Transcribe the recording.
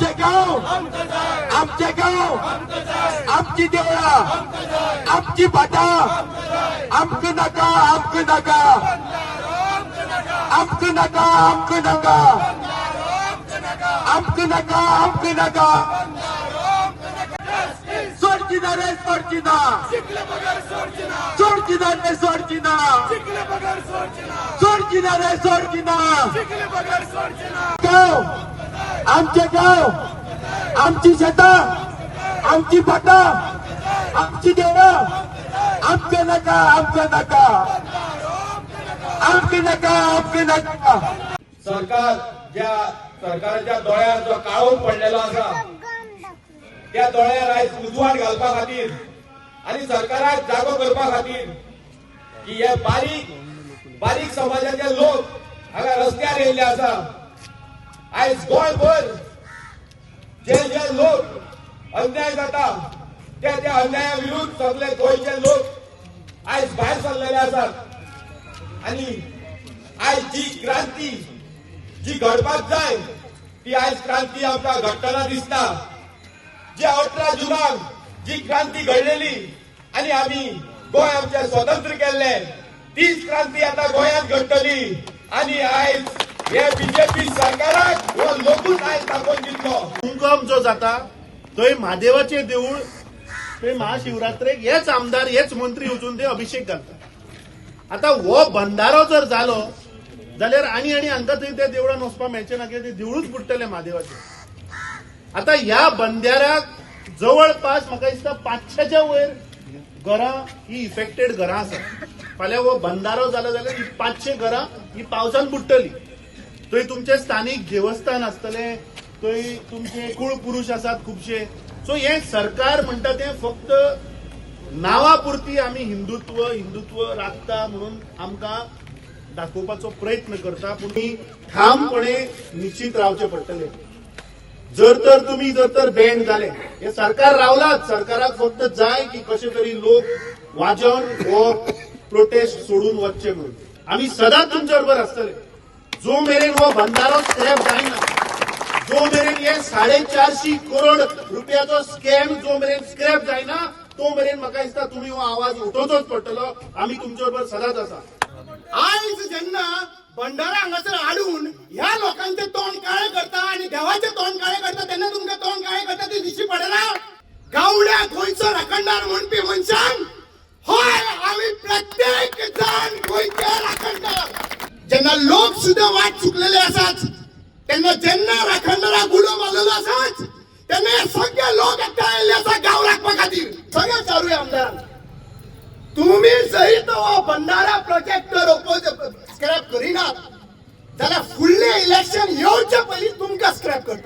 आमचे गाव, आमचे गाव, आमची देवळा, आमची भाटा, आमकां नाका, आमकां नाका, आमकां नाका, आमकां नाका, आमकां नाका, आमकां नाका. सोडची ना रे, सोडची ना, सोडची ना रे, सोडची ना, सोडची ना रे, सोडची ना. गाव, आमचे गाव, आमची शेतां, आमची भाटां, आमची देवळां, आमकां नाका, आमकां नाका, आमकां नाका, आमकां नाका. सरकार, ज्या सरकाराच्या दोळ्यार जो काळोख पडलेलो आसा, त्या दोळ्यार आयज उजवाड घालपा खातीर आनी सरकाराक जागो करपा खातीर की हे बारीक बारीक समाजाचे लोक हांगा रस्त्यार येयल्ले आसा. आयज गोंयभर जे जे लोक अन्याय जाता, त्या त्या अन्याया विरुद्ध सगळे गोंयचे लोक आयज भायर सरलेले आसात. आनी आयज जी क्रांती जी घडपाक जाय, ती आयज क्रांती आमकां घडटना दिसता. जी 18 जुनाक जी क्रांती घडलेली आनी आमी गोंय आमचें स्वतंत्र केल्लें, तीच क्रांती आतां गोंयांत घडटली. आनी आयज हे बीजेपी सरकाराक हो लोकूच आयज दाखोवन दितलो. उगम जो जाता थंय म्हादेवाचें देवूळ, थंय महाशिवरात्रेक हेच आमदार, हेच मंत्री वचून ते अभिषेक घालतात. आता हो बंधारो जर जालो जाल्यार आनी आनी हांकां थंय त्या देवळान वचपाक मेळचें ना, कित्याक ते देवळूच बुडटलें म्हादेवाचें. आता ह्या बंद्याराक जवळपास म्हाका दिसता 500च्या वयर घरां ही इफेक्टेड घरां आसा. फाल्यां हो बंधारो जालो जाल्यार ही 500 घरां ही पावसान बुडटली. थंय तुमचे स्थानीक देवस्थान आसतले, थंय तुमचे कुळ पुरुष आसात खुबशे. सो हे सरकार म्हणटा तें फक्त नांवा पुरती आमी हिंदुत्व हिंदुत्व राखता म्हणून आमकां दाखोवपाचो प्रयत्न करता, पूण ठामपणे निश्चित रावचें पडटलें. जर तर तुम्ही जर तर बँड जाले, हे सरकार रावलाच. सरकाराक फक्त जाय की कशे तरी लोक वाजोवन हो प्रोटेस्ट सोडून वचचे म्हणून. आमी सदांच तुमच्या बरोबर आसतले. जो मेरेन हो बंधारो स्क्रॅप जायना, जो मेरेन हे 450 करोड रुपयाचो स्कॅम जो मेरेन स्क्रॅप जायना, तो मेरेन म्हाका दिसता तुमी हो आवाज उठोवचोच पडटलो. आमी तुमच्या बरोबर सदांच आसा. आयज जेन्ना भंडारा हांगासर हाडून ह्या लोकांचे तोंड काळे करता आणि देवाचे तोंड काळे करता, तेन्ना तुमकां तोंड काळे करता ती दिश्टी पडना? गावड्या गोंयचो राखणदार म्हणपी मनशान, हय, आमी प्रत्येक जाण गोंयचे राखणदार. जेन्ना लोक सुद्धा वाट चुकलेले आसात, तेन्ना जेन्ना राखणदाराक उलो मारलेलो आसात, तेन्ना हे सगळे लोक एकठांय आयिल्ले आसा गांव राखपा खातीर. सगळे चारूय आमदारांक, तुम्ही सहित हो बंधारा प्रोजेक्ट स्क्रॅप करिनात जाल्यार फुडलें इलेक्शन येवचे पयलीं तुमकां स्क्रॅप करता.